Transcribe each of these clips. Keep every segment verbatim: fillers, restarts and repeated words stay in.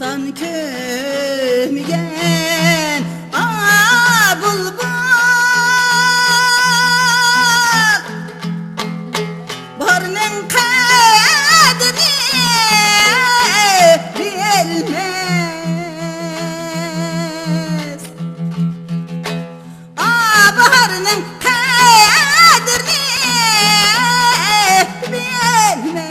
جان كۆرمىگەن ئا بۇلبۇل، باھارنىڭ قەدرىنى بىلمەس. ئا باھارنىڭ قەدرىنى بىلمەس.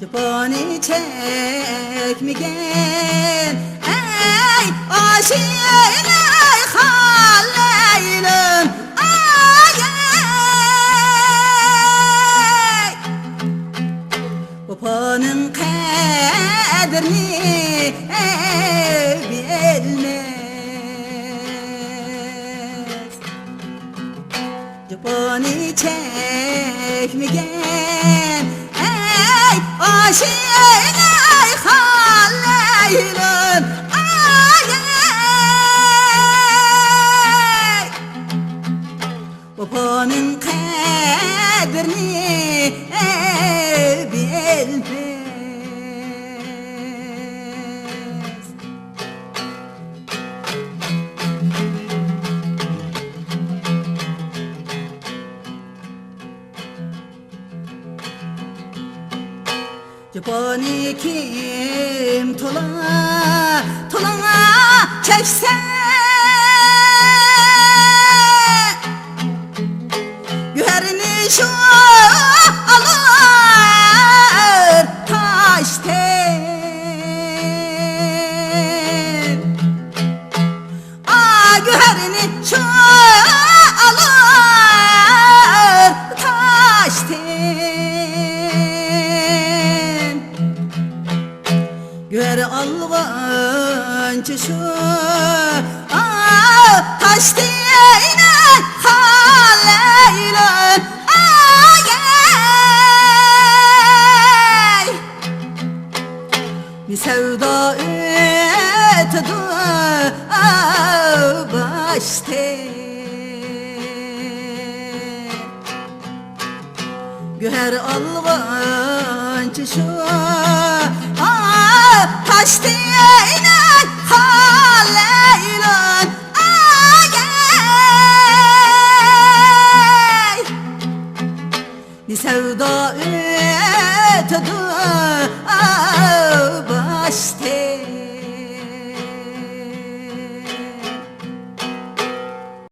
جاپانى چەكمىگەن ئەي ئاشىق ئەي خالەيلىم ئاي ئەي. ۋاپانىڭ قەدرىنى بىلمەس. جاپانى چەكمىگەن ئەي ئاشىق ئەي خالەيلىم ئاي ئەي. ۋاپانىڭ قەدرىنى بىلمەس. جاپانى كىم تولا، تولا چەكسە، گۆھەرنى شۇ ئالار تاشتىن. ئا گۆھەرنى شۇ ئالار تاشتىن. گۆھەر ئالغانچە شۇ ئا تاشتىن خالەيلىم ئاي ئەي. سەۋدا ئۆتىدۇ باشتىن. گۆھەر ئالغانچە شۇ ئا تاشتىن خالەيلىم ئاي ئەي. سەۋدا